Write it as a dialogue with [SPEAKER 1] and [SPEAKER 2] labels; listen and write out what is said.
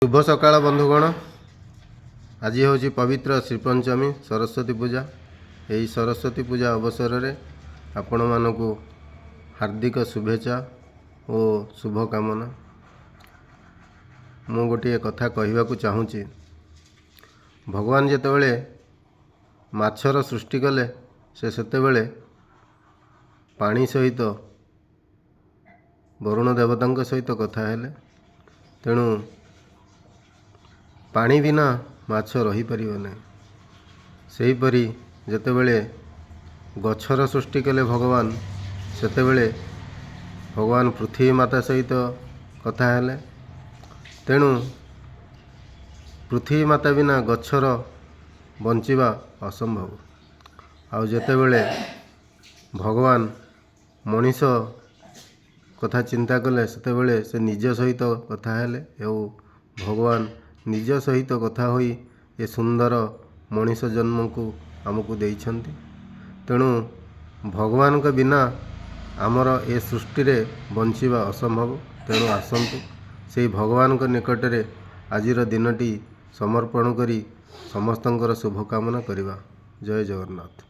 [SPEAKER 1] ଶୁଭ ସକାଳ ବନ୍ଧୁଗଣ। ଆଜି ହେଉଛି ପବିତ୍ର ଶ୍ରୀପଞ୍ଚମୀ, ସରସ୍ୱତୀ ପୂଜା। ଏହି ସରସ୍ୱତୀ ପୂଜା ଅବସରରେ ଆପଣମାନଙ୍କୁ ହାର୍ଦ୍ଦିକ ଶୁଭେଚ୍ଛା ଓ ଶୁଭକାମନା। ମୁଁ ଗୋଟିଏ କଥା କହିବାକୁ ଚାହୁଁଛି। ଭଗବାନ ଯେତେବେଳେ ମାଛର ସୃଷ୍ଟି କଲେ, ସେ ସେତେବେଳେ ପାଣି ସହିତ, ବରୁଣ ଦେବତାଙ୍କ ସହିତ କଥା ହେଲେ। ତେଣୁ ପାଣି ବିନା ମାଛ ରହିପାରିବ ନାହିଁ। ସେହିପରି ଯେତେବେଳେ ଗଛର ସୃଷ୍ଟି କଲେ ଭଗବାନ, ସେତେବେଳେ ଭଗବାନ ପୃଥିବୀ ମାତା ସହିତ କଥା ହେଲେ। ତେଣୁ ପୃଥିବୀ ମାତା ବିନା ଗଛର ବଞ୍ଚିବା ଅସମ୍ଭବ। ଆଉ ଯେତେବେଳେ ଭଗବାନ ମଣିଷ କଥା ଚିନ୍ତା କଲେ, ସେତେବେଳେ ସେ ନିଜ ସହିତ କଥା ହେଲେ ଓ ଭଗବାନ ନିଜ ସହିତ କଥା ହୋଇ ଏ ସୁନ୍ଦର ମଣିଷ ଜନ୍ମକୁ ଆମକୁ ଦେଇଛନ୍ତି। ତେଣୁ ଭଗବାନଙ୍କ ବିନା ଆମର ଏ ସୃଷ୍ଟିରେ ବଞ୍ଚିବା ଅସମ୍ଭବ। ତେଣୁ ଆସନ୍ତୁ, ସେଇ ଭଗବାନଙ୍କ ନିକଟରେ ଆଜିର ଦିନଟି ସମର୍ପଣ କରି ସମସ୍ତଙ୍କର ଶୁଭକାମନା କରିବା। ଜୟ ଜଗନ୍ନାଥ।